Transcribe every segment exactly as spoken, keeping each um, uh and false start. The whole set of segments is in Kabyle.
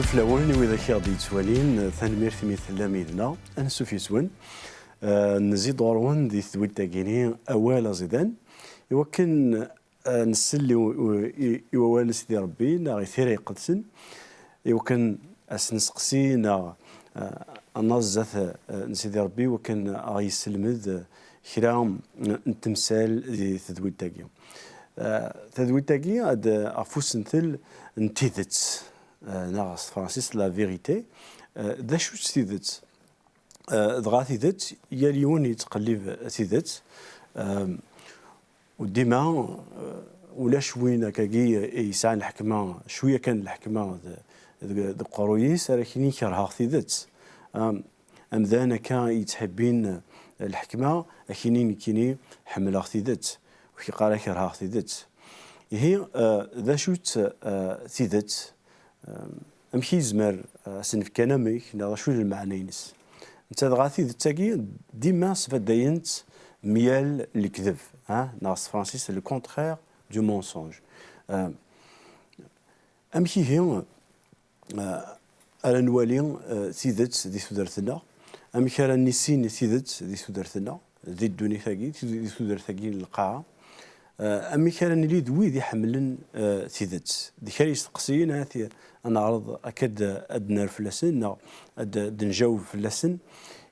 Fell-awen i widak i ɣ-d-yettwalin, tanemmirt imi tellam yid-neɣ. Ansuf yes-wen. Eh, nzid ɣur-wen di tedwilt-agi-ni awal aẓidan, iwakken eh, nsell i, i, i wawal n Sidi Ṛebbi neɣ i tira iqedsen, iwakken ad s-nesteqsi neɣ eh, ad naẓ zdat eh, n Sidi Ṛebbi, iwakken ad ɣ-yesselmed eh, kra n temsal di tedwilt-agi. Eh, tadwilt-agi ad, ɣef usentel n tidet, eh, neɣ s tefransist la vérité. Eh, d acu-tt tidet? Eh, dɣa tidet, yal yiwen yettqellib tidet. Eh, u dima, eh, ulac win akkagi yesɛan lḥekma, cwiya kan n lḥekma d-, deg, deg uqerruy-is, ara k-yinin kerheɣ tidet. Am-, amdan akka yettḥibbin lḥekma, ad k-yinin nekkini ḥemmleɣ tidet, ur k-yeqqar ara kerheɣ tidet. Ihi, eh, d acu-tt, eh, tidet? Amek i yezmer eh, ad s-nefk anamek, neɣ d acu i d lmeɛna-ines? Netta dɣa tidet-agi dima sfadayen-tt myal lekdeb, ha? Neɣ s tefransist, le contraire du mensonge. Eh, Amek ihi eh, ara nwali eh, tidet di tudert-nneɣ? Amek ara nissin tidet di tudert-nneɣ, di ddunit-agi, di tudert-agi n lqaɛa? Eh, amek ara nili d wid iḥemmlen eh, tidet? D kra yesteqsiyen, ad t-, ad neɛreḍ akka ad, ad d-nerr fell-asen, neɣ ad, ad d-njaweb fell-asen,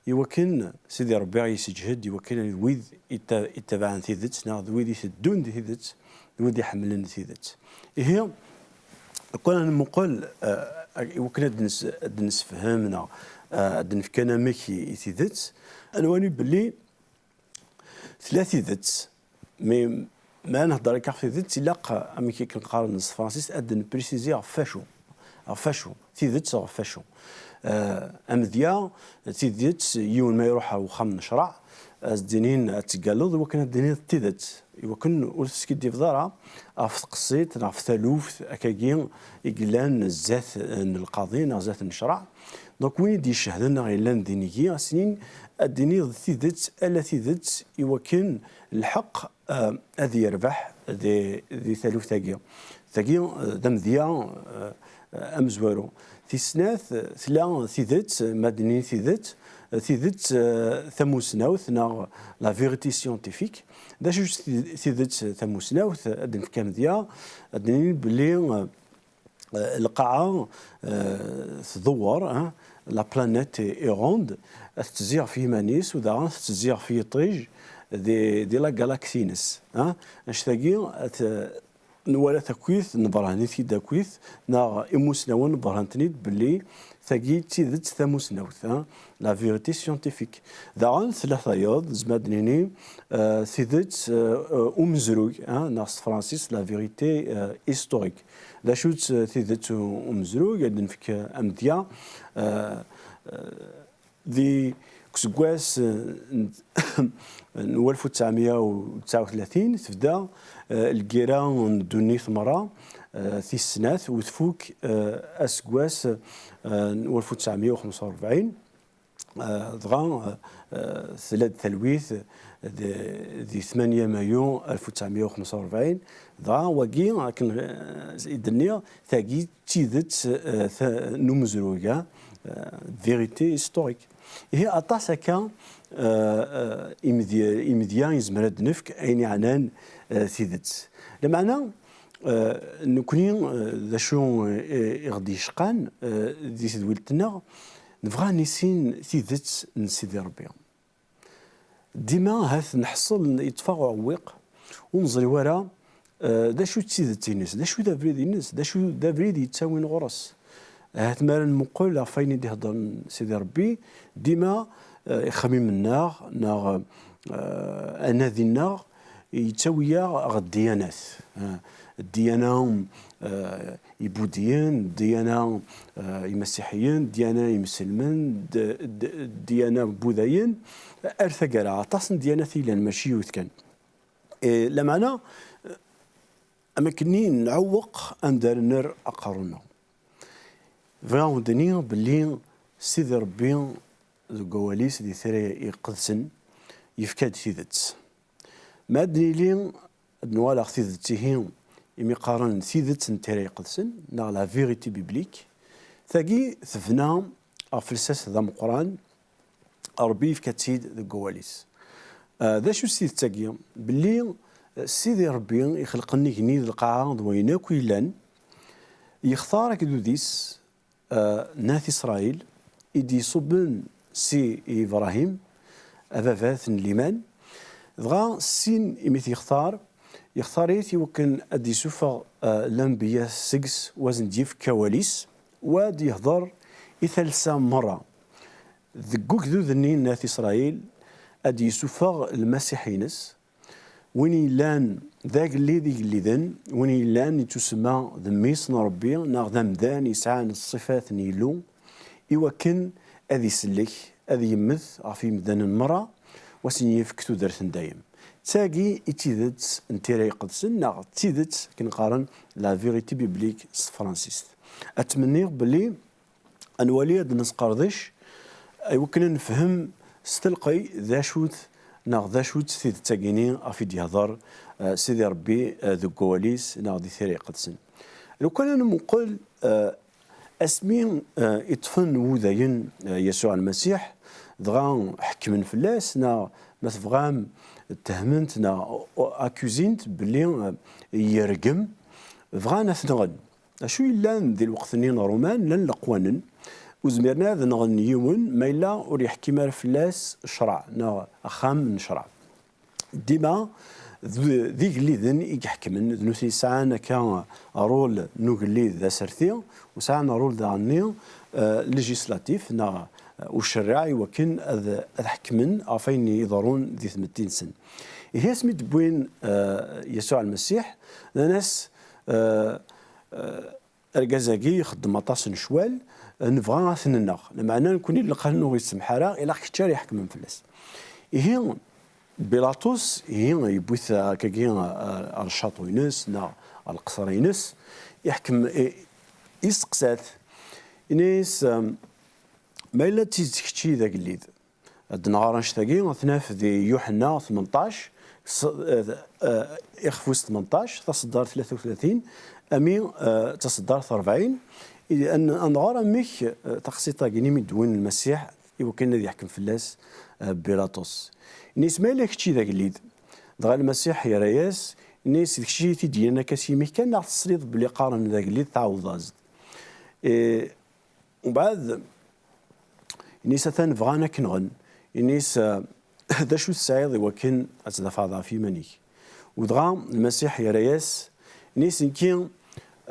iwakken Sidi Ṛebbi ɣ-yesseǧhed, iwakken wid itta-, ittabaɛen tidet, neɣ d wid iteddun di tidet, d wid iḥemmlen tidet. Ihi, akken ad nmuqel, eh, iwakken ad nes-, ad d-nessefhem, neɣ eh, ad d-nefk anamek i, i tidet, ad nwali belli tella tidet, mais ma nhedder akka ɣef tidet, ilaq, amek i ken-qqaren s tefransist, ad d-neprisizi ɣef wacu. Ɣef wacu? Tidet ɣef wacu? Eh, amedya, tidet, yiwen ma iruḥ ar wexxam n ccreɛ, ad s-d-inin ad teggalleḍ, iwakken ad d-tiniḍ tidet, iwakken ur teskiddibeḍ ara ɣef tqeṣṣit neɣ ɣef taluft akkagi i yellan zdat n lqaḍi neɣ zdat n ccreɛ. Donc, win i d-icehden neɣ yellan d inigi, ad s-inin ad d-tiniḍ tidet, ala tidet, iwakken lḥeqq eh, ad yerbeḥ di, di taluft-agi. Tagi eh, d amedya eh, amezwaru. Tis snat, eh, tella tidet, ma d-nini tidet, eh, tidet eh, tamusnawt neɣ la vérité scientifique. D acu-tt tid-, tidet tamusnawt? Ad d-nefk amedya, ad d-nini belli eh, eh, lqaɛa eh, tdewwer, hein, la planète est ronde, tettezzi ɣef yiman-is, u daɣen tettezzi ɣef yiṭij di, di la galaxie-ines, hein. Annect-agi, at-, nwala takit, nebrehn-it-id akit, neɣ imusnawen brehn-ten-id belli tagi d tidet tamusnawt, hein, la vérité scientifique. Daɣen tella tayeḍ, nezmer ad d-nini eh, tidet eh, eh, umezruy, hein, neɣ s tefransist, la vérité eh, historique. D acu-tt eh, tidet u-, umezruy? Ad d-nefk eh, amedya eh, eh, di useggas eh, n n walef u tesɛemya u tesɛa u tlatin, tebda eh, lgirra n ddunit merra eh, tis snat, u tfuk eh, aseggas eh, n walef u tesɛemya u xemsa u rebɛin. Eh, dɣa eh, tella-d talwit di, di tmanya mayu alef u tesɛemya u xemsa u rebɛin, dɣa wagi, akken eh, i d-nniɣ, tagi d tidet eh, ta-, n umezruy-a, eh, vérité historique. Ihi aṭas akka eh, eh, imedya, imedya yezmer ad d-nefk ayen yeɛnan eh, tidet. Lameɛna, eh, nekkni eh, d acu eh, i ɣ-d-yecqan eh, di tedwilt-nneɣ, nebɣa ad nissin tidet n Sidi Ṛebbi. Dima ahat nḥeṣṣel yeṭṭef-aɣ uɛewwiq, ur neẓri wara eh, d acu d tidet-ines, d acu d abrid-ines, d acu d abrid yettawin ɣur-s. Ahat mi ara nmuqel ɣef wayen i d-iheddren Sidi Ṛebbi, dima eh, ixxamen-nneɣ neɣ eh, anadi-nneɣ yettawi-yaɣ ɣer ddyanat. Eh, ddiyana eh, ibudiyen, ddiyana eh, imasiḥiyen, ddiyana imselmen, d-, d-, ddiyana budayen, ar taggara. Aṭas n ddyanat i yellan, mačči yiwet kan. Eh, lameɛna, eh, am akken-nni nɛewweq anda ara nerr aqerru-nneɣ. Bɣiɣ ad wen-d-iniɣ belli Sidi Ṛebbi deg wawal-is, di tira iqedsen, yefka-d tidet. Ma ad nili ad nwaleɣ tidet ihi, imi qqaren tidet n tira iqedsen, neɣ la vérité biblique, Tagi tebna ɣef lsas d ameqqran, Ṛebbi yefka-tt-id deg wawal-is. Ah, d acu s tidet-agi? Belli, eh, Sidi Ṛebbi ixelqen igenni d lqaɛa d wayen akk yellan, yextar agdud-is, eh, n At Isṛayil, i d-iṣubben si Ibṛahim, ababat n liman. Dɣa, sin imi t-yextar, yextar-it i wakken ad d-isuffeɣ, eh, lanbeyya seg-s, u ad sen-d-yefk awal-is, u ad d-yehder i talsa merra. Deg ugdud-nni n At Isṛayil, ad d-yessufeɣ Lmasiḥ-ines, win yellan d agellid igelliden, win yellan yettusemma d mmi-s n Ṛebbi, neɣ d amdan yesɛan ṣṣifat n Yillu, i wakken ad isellek, ad yemmet ɣef yimdanen merra, u ad sen-yefk tudert n dayem. D tagi i d tidet n Tira Iqedsen, neɣ d tidet akken qqaren la vérité biblique s tefransist. Ad tmenniɣ belli ad nwali, ad nesqerdec, i wakken ad nefhem s telqey d acu-t, neɣ d acu-tt tidet-agi-nni ɣef i d-yehder, eh, Sidi Ṛebbi, eh, deg wawal-is neɣ di Tira Iqedsen. Lukan ad nmuqel, eh, asmi, eh, i ṭṭfen wudayen, eh, Yasuɛ Lmasiḥ, dɣa ḥekmen fell-as, neɣ ma tebɣam, ttehmen-t neɣ accusent belli, eh, yergem, bɣan ad t-nɣen. Acu yellan di lweqt-nni n Ṛuman? Llan leqwanen, ur zmiren ad nɣen yiwen ma yella ur yeḥkim ara fell-as ccṛeɛ neɣ axxam n ccṛeɛ. Dima d, d igelliden i iḥekmen, d nutni sɛan akka rôle n ugellid d aserti, u sɛan rôle daɣen-nni, eh, législatif neɣ, eh, ucerriɛ i wakken ad, ad ḥekmen ɣef wayen iḍerrun di tmetti-nsen. Ihi asmi d-wwin, eh, Yasuɛ Lmasiḥ, nnan-as, eh, eh, argaz-agi ixeddem aṭas n ccwal, nebɣa ad t-nenɣ. Lameɛna nekkni lqanun ur ɣ-yessemḥ ara, ilaq kečč ara iḥekmen fell-as. Ihi Bilaṭus, ihi yewwi-t akkagi ar, ar ccaṭu-ines neɣ ar lqeṣr-ines, iḥkem, i, isteqsa-t, ini-as, em, ma yella d tidet kečči d agellid, ad nɣer annect-agi, ad t-naf di Yuḥenna tmenṭac, s-, eh, eh, ixef wis tmenṭac, taṣeddart tlata u tlatin, ami, eh, taṣeddart rebɛin, i, ad n-, ad nɣer amek, eh, taqsiṭ-agi-nni mi d-wwin Lmasiḥ, i wakken ad yeḥkem fell-as, eh, Bilaṭus. Ini-as, ma yella kečči d agellid, dɣa Lmasiḥ yerra-yas, ini-as, d kečči i t-id-yennan akka s yimi-k kan, neɣ tesliḍ belli qqaren d agellid, tɛawdeḍ-as-d? Eh, Umbeɛd, ini-as, atan bɣan ad k-nɣen. Ini-as, eh, d acu tesɛiḍ i wakken ad tdafɛeḍ ɣef yiman-ik? U dɣa Lmasiḥ yerra-yas, ini-as, nekki,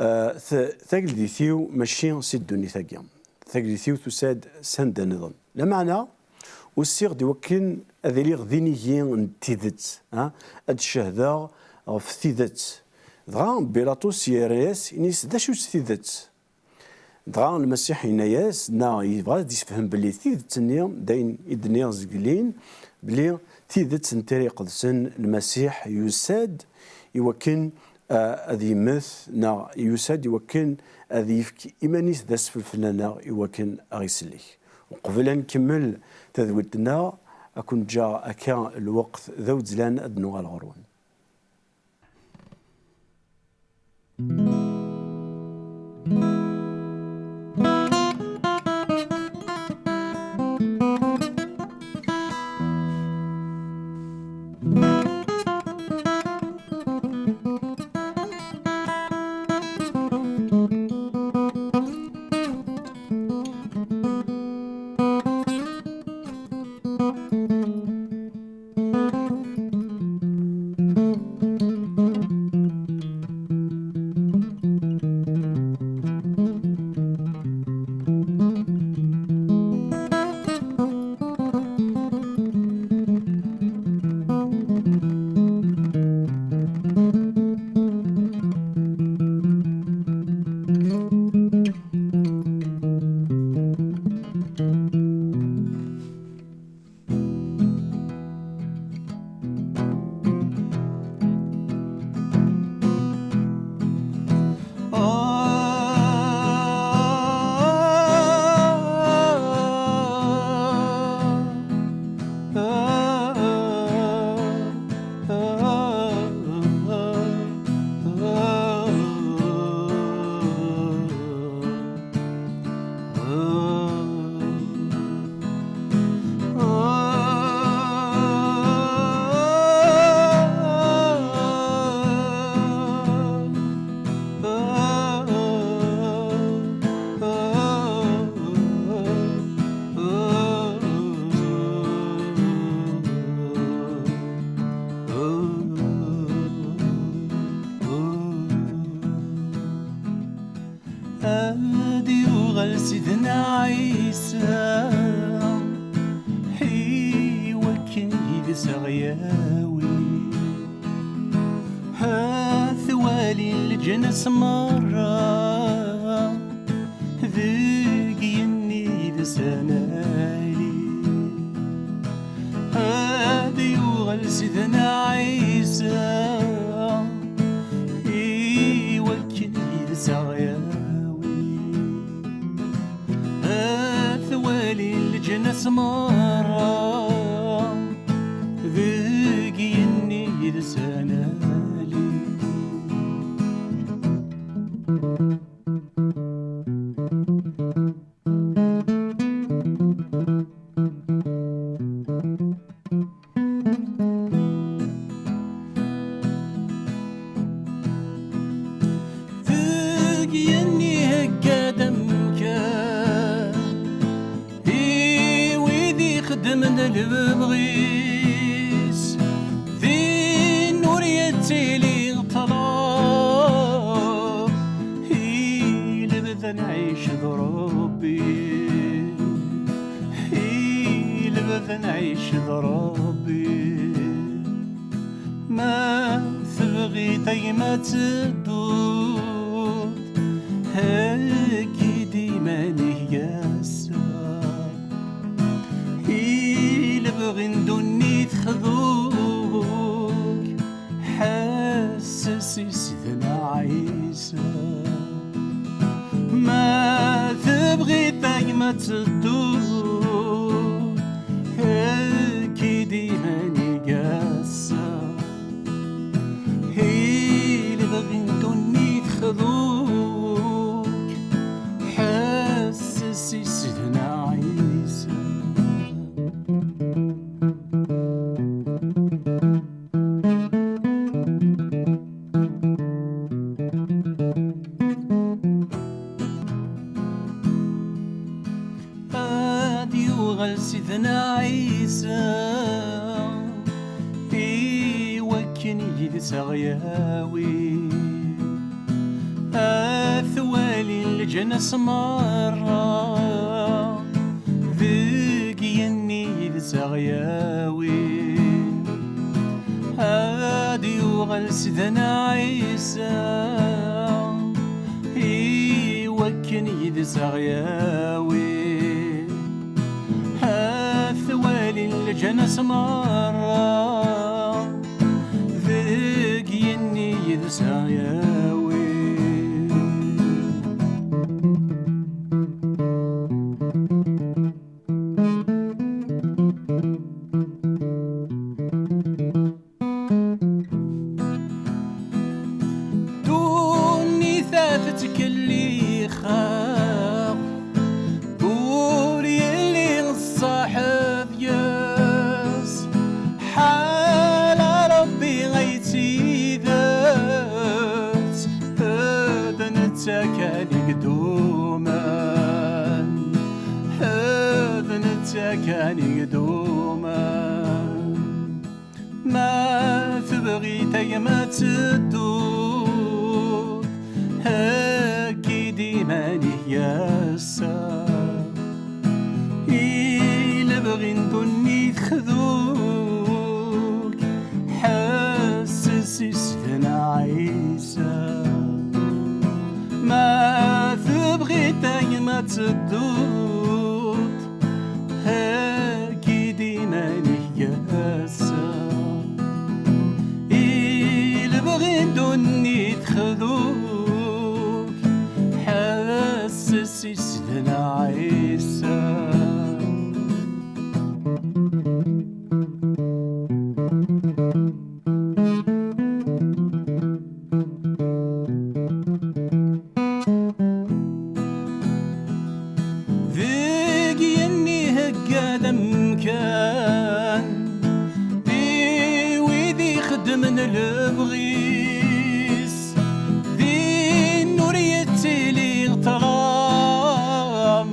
eh, t-, tageldit-iw mačči si ddunit-agi. Tageldit-iw tusa-d s anda nniḍen. Lameɛna, usiɣ-d i wakken ad iliɣ d inigi n tidet, ha? Ad d-cehdeɣ ɣef tidet. Dɣa Bilaṭus yerra-yas, ini-as, d acu-tt tidet? Dɣa Lmasiḥ yenna-yas, neɣ yebɣa ad d-yessefhem belli tidet-nni, d ayen i d-nniɣ zgelin, belli tidet n Tira Iqedsen, Lmasiḥ yusa-d i wakken, ah, ad yemmet, neɣ yusa-d i wakken ad yefk iman-is d asfel fell-aneɣ i wakken ad ɣ-isellek. Uqbel ad nkemmel tadwilt-nneɣ, ad ken-ǧǧeɣ akka lweqt d awezzlan ad d-nuɣal ɣur-wen. Merra deg yenni d sanali, ad yuɣal Sidna Ɛisa i wakken i d-saɣ yawi. Ad twali leǧnas merra deg yenni d sanali. Deg yenni hegga-d amkan i wid ixeddmen lebɣi-s, din ur yettili ṭṭlab, i lebda nɛic d Ṛebbi, i lebda nɛic d Ṛebbi. Ma tebɣiḍ a gma ad tedduḍ, heggi-d iman-ik ass-a. I lebɣi n ddunit xḍu-k, ḥesses i Sidna Ɛisa. Ma tebɣiḍ a gma ad tedduḍ, heggi-d iman-ik ass-a. I lebɣi n ddunit xḍu-k, ḥesses i Sidna Ɛisa. Ad yuɣal Sidna Ɛisa i wakken i d-saɣ yawi. Ad t-walin leǧnas merra deg yenni i d-saɣ yawi. Ad yuɣal Sidna Ɛisa i wakken i d-saɣ yawi. Ad t-walin leǧnas merra deg yenni i d-saɣ yawi. Ddunit-a tettkellix-aɣ, ur yelli ṣṣaḥ deg-s, ḥala Ṛebbi ay d tidet, d netta kan i idumen, d netta kan i idumen. Ma tebɣiḍ a gma ad tedduḍ, heggi-d iman-ik ass-a. I lebɣi n ddunit xḍu-k, ḥesses i Sidna Ɛisa. Ma tebɣiḍ a gma ad tedduḍ, heggi-d iman-ik ass-a. I lebɣi n ddunit xḍu-k, ḥesses i Sidna Ɛisa. Deg yenni hegga-d amkan i wid ixeddmen lebɣi-s, din ur yettili ṭṭlam,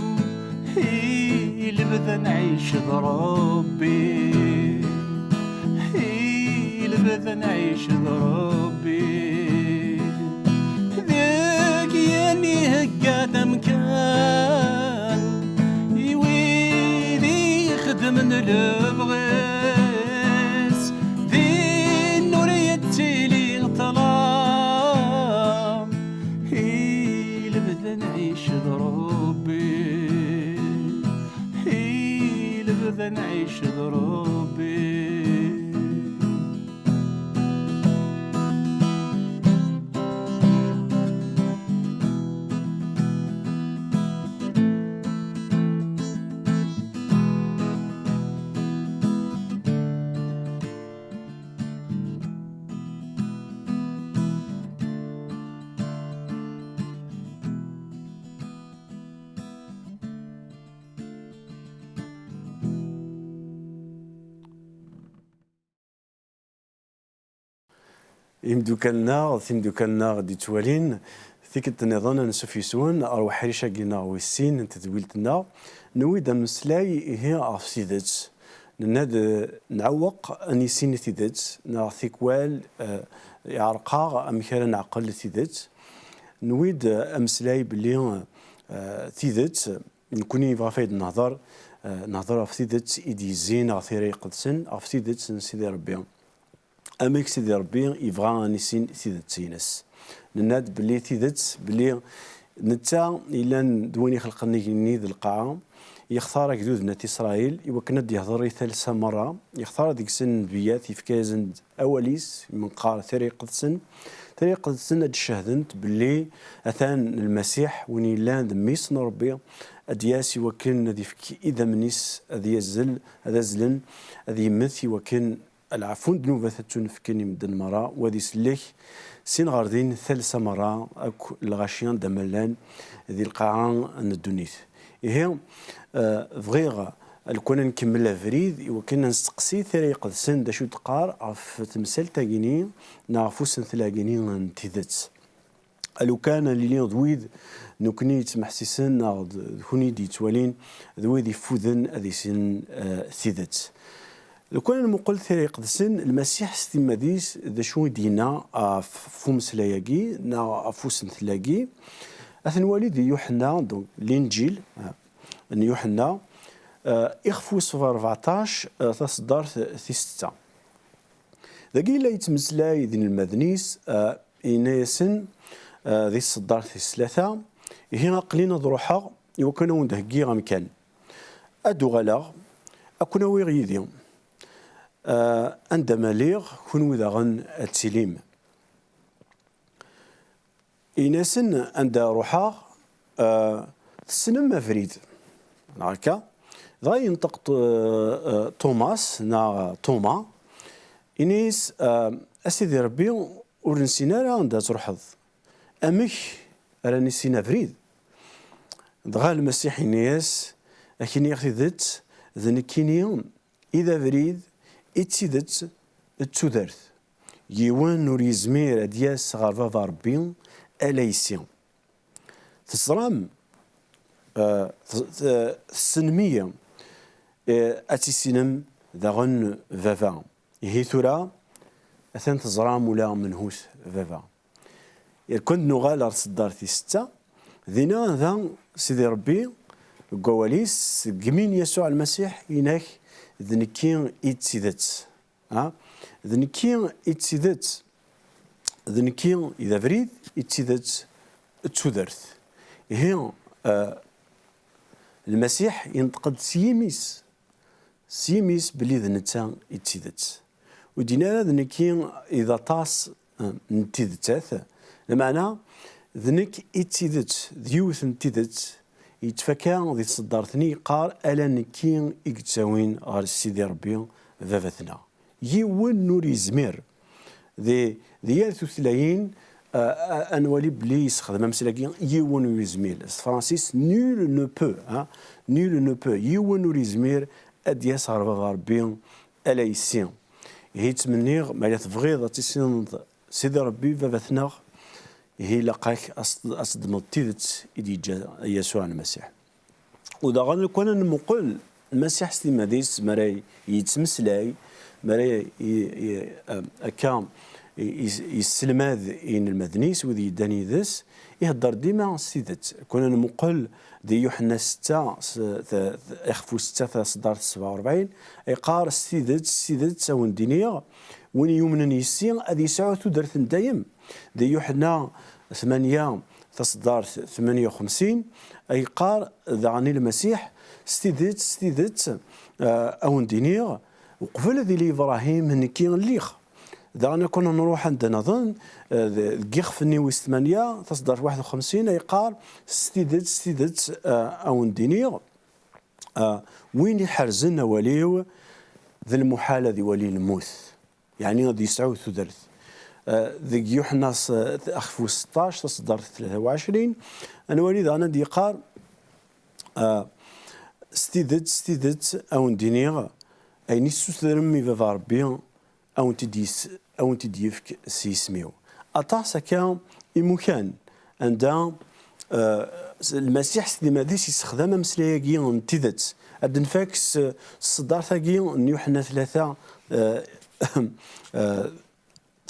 i lebda nɛic d Ṛebbi, i lebda nɛic d Ṛebbi. Deg yenni hegga-d amkan i wid ixeddmen lebɣi-s, din ur yettili ṭṭlam, d Ṛebbi. Imdukkal-nneɣ, timdukkal-nneɣ d-yettwalin, tikkelt nniḍen ansuf yes-wen ar uḥric-agi-nneɣ wis sin n tedwilt-nneɣ. Newwi-d ameslay ihi ɣef tidet. Nenna-d, eh, nɛewweq ad nissin tidet, neɣ tikwal, eh, iɛreq-aɣ amek ara neɛqel tidet. Newwi-d, eh, ameslay belli, eh, tidet, nekkni ɣef ay d-nehder, eh, nehder ɣef tidet i d-yezzin ɣer Tira Iqedsen, ɣef tidet n Sidi Ṛebbi. Amek Sidi Ṛebbi yebɣa ad nissin tidet-ines? Nenna-d belli tidet, belli netta yellan d win ixelqen igenni d lqaɛa, yextar agdud n At Isṛayil i wakken ad d-yehder i talsa merra, yextar deg-sen nnbiyat, yefka-yasen-d awal-is, meqqar Tira Iqedsen. Tira Iqedsen ad d-cehdent belli atan Lmasiḥ, win yellan d Mmi-s n Ṛebbi, ad d-yas i wakken ad yefk idammen-is, ad yazzel, ad azlen, ad yemmet i wakken lɛeffu n ddnubat ad ttunefken i medden merra, u ad isellek sin ɣer din talsa merra akk lɣaci anda ma llan di lqaɛa n ddunit. Ihi, eh, bɣiɣ lukan ad nkemmel abrid i wakken ad nesteqsi Tira Iqedsen d acu d-teqqar ɣef temsalt-agi-ni neɣ ɣef usentel-agi-ni n tidet. Lukan ad nili d wid nekkni yettmeḥsisen neɣ d, d kuni d-yettwalin, d wid yeffuden ad issinen, eh, tidet. Lukan ad nmuqel Tira Iqedsen, Lmasiḥ s timmad-is d acu i d-yenna ɣef, ɣef umeslay-agi neɣ ɣef usentel-agi, ad t-nwali di Yuḥenna, donc, Linǧil, eh, n Yuḥenna, eh, ixef wis sebɛa u rbeɛṭac, eh, taṣeddart tis setta. Dagi yella yettmeslay d inelmaden-is, eh, yenna-yasen, eh, di tṣeddart tis tlata, ihi aql-in ad ruḥeɣ i wakken ad wen-d-heggiɣ amkan. Ad d-uɣaleɣ, ad ken-awiɣ yid-i. Eh, anda ma lliɣ, kunwi daɣen ad tilim. Yenna-yasen, anda ruḥeɣ, eh, tessnem abrid. Neɣ akka? Dɣa yenṭeq T-, eh, eh, Tumas, neɣ Tuma, yenna-yas, eh, a Sidi Ṛebbi, ur nessin ara anda ad truḥeḍ. Amek ara nissin abrid? Dɣa Lmasiḥ yenna-yas, ad k-iniɣ tidet, d nekkini i d abrid, i d tidet, d tudert. Yiwen ur yezmir ad d-yas ɣer Baba Ṛebbi ala yis-i. Teẓram, eh, te-, te-, tessnem-iyi, eh, ad tissinem daɣen Baba. Ihi tura, atan teẓram ula menhut Baba. Irkun-d nuɣal ɣer tseddart tis setta, dinna da Sidi Ṛebbi, deg wawal-is, seggmin Yasuɛ Lmasiḥ, inak, d nekki i d tidet. Ha? D nekki i d tidet. D nekki i d abrid, i d tidet, d tudert. Ihi, eh, Lmasiḥ yenṭeq-d s yimi-s, s yimi-s belli d netta i d tidet. Ur d-yenni ara d nekki i d aṭas, eh, n tidetat, lameɛna d nekk i d tidet, d yiwet n tidet, yettfaka di tseddart-nni yeqqar, ala nekki i yettawin ɣer Sidi Ṛebbi, Baba-tneɣ. Yiwen ur yezmir. Di, di yal tutlayin, eh, a, a nwali belli yessexdem amsal-agi, yiwen ur yezmir. S tefransist, nul ne peut, hein, nul ne peut. Yiwen ur yezmir ad d-yas ɣer Baba Ṛebbi ala yis-i. Ihi ttmenniɣ, ma yella tebɣiḍ ad tissineḍ Sidi Ṛebbi, Baba-tneɣ, ihi ilaq-ak as-, ad teddmeḍ tidet i d-yeǧǧa Yasuɛ Lmasiḥ. U daɣen, lukan ad nmuqel Lmasiḥ s timmad-is, mi ara yettmeslay, mi ara i, i, am, akka i, i, yesselmad i inelmaden-is, wid yeddan yid-s, ihedder dima s tidet. Lukan ad nmuqel di Yuḥenna setta, s, t, t, ixef wis setta, taṣeddart sebɛa u rebɛin, yeqqar, "S tidet, s tidet, a wen-d-iniɣ, win yumnen yis-i ad yesɛu tudert n dayem." Di Yuḥenna tmanya, taṣeddart tmenya u xemsin, ay yeqqar daɣen i Lmasiḥ: "S tidet, s tidet, eh, a wen-d-iniɣ, uqbel ad yili Ibṛahim, nekki lliɣ." Daɣen, akk nruḥ anda naḍen, eh, d-, deg yixef-nni wis tmanya, taṣeddart waḥed u xemsin, ay yeqqar: "S tidet, s tidet, eh, a wen-d-iniɣ, eh, win iḥerzen awal-iw, d lmuḥal ad iwali lmut." Yeɛni ad yesɛu tudert. Eh, deg Yuḥenna s-, axef wis seṭṭac, taṣeddart tlata u ɛecrin, ad nwali daɣen ad d-yeqqar, eh, "S tidet, s tidet, a wen-d-iniɣ, ayen i tessutrem i Baba Ṛebbi, a wen-t-id-yes-, a wen-t-id-yefk s yisem-iw." Aṭas akka imukan anda, eh, s-, Lmasiḥ s timmad-is yessexdam ameslay-agi n tidet. Ad d-nfak s, s tṣeddart-agi n Yuḥenna tlata, eh, eh,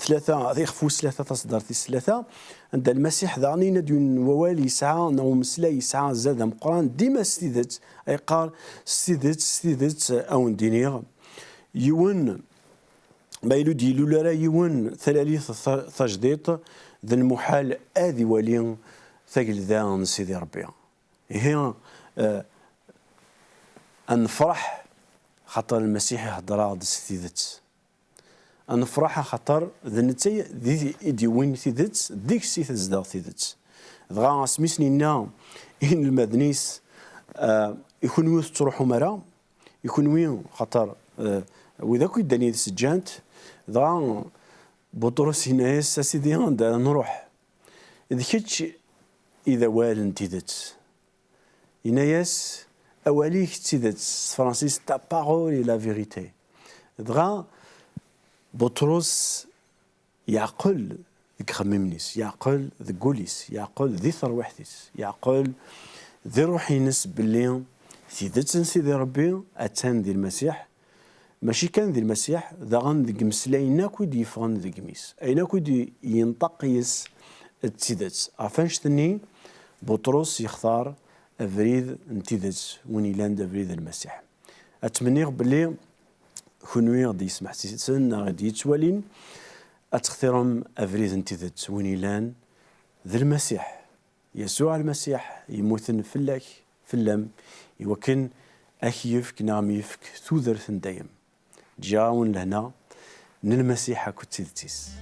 tlata, ixef wis tlata, taṣeddart tis tlata, anda Lmasiḥ daɣen yenna-d yiwen n wawal yesɛa, neɣ umeslay yesɛa azal d ameqqran, dima s tidet, ay yeqqar: "S tidet, s tidet, a wen-d-iniɣ, yiwen ma yella ur d-yilul ara yiwen talalit ta-, tajdiṭ, d lmuḥal ad iwali tagelda n Sidi Ṛebbi." Ihi, eh, ad nefṛeḥ xaṭer Lmasiḥ iheddeṛ-aɣ-d s tidet. Ad nefṛeḥ axaṭer d netta i d-, i d-yewwin tidet, deg-s i tezdeɣ tidet. Dɣa asmi sen-yenna i inelmaden-is, eh, "I kunwi ur tettṛuḥum ara, i kunwi", xaṭer, eh, wid akk yeddan yid-s ǧǧan-t, dɣa Buṭrus yenna-yas: "A Sidi, anda ara nruḥ? D kečč i d awal n tidet." Yenna-yas: "Awal-ik d tidet", s tefransist: "Ta parole est la vérité." Dɣa Buṭrus yeɛqel deg ixemmimen-is, yeɛqel deg wul-is, yeɛqel di terwiḥt-is, yeɛqel di ṛṛuḥ-ines belli tidet n Sidi Ṛebbi attan di Lmasiḥ, mačči kan di Lmasiḥ, daɣen deg imeslayen akk i d-yeffɣen deg imi-s. Ayen akk i d-yenṭeq yes d tidet. Ɣef annect-nni, Buṭrus yextar abrid n tidet, win yellan d abrid n Lmasiḥ. Ad tmenniɣ belli kunwi i ɣ-d-yesmeḥsisen neɣ i d-yettwalin, ad textirem abrid n tidet, win yellan d Lmasiḥ. Yasuɛ Lmasiḥ yemmuten fell-ak, fell-am, iwakken ad k-yefk neɣ am-yefk tudert n dayem. Ǧǧiɣ-awen lehna n Lmasiḥ akked tidet-is.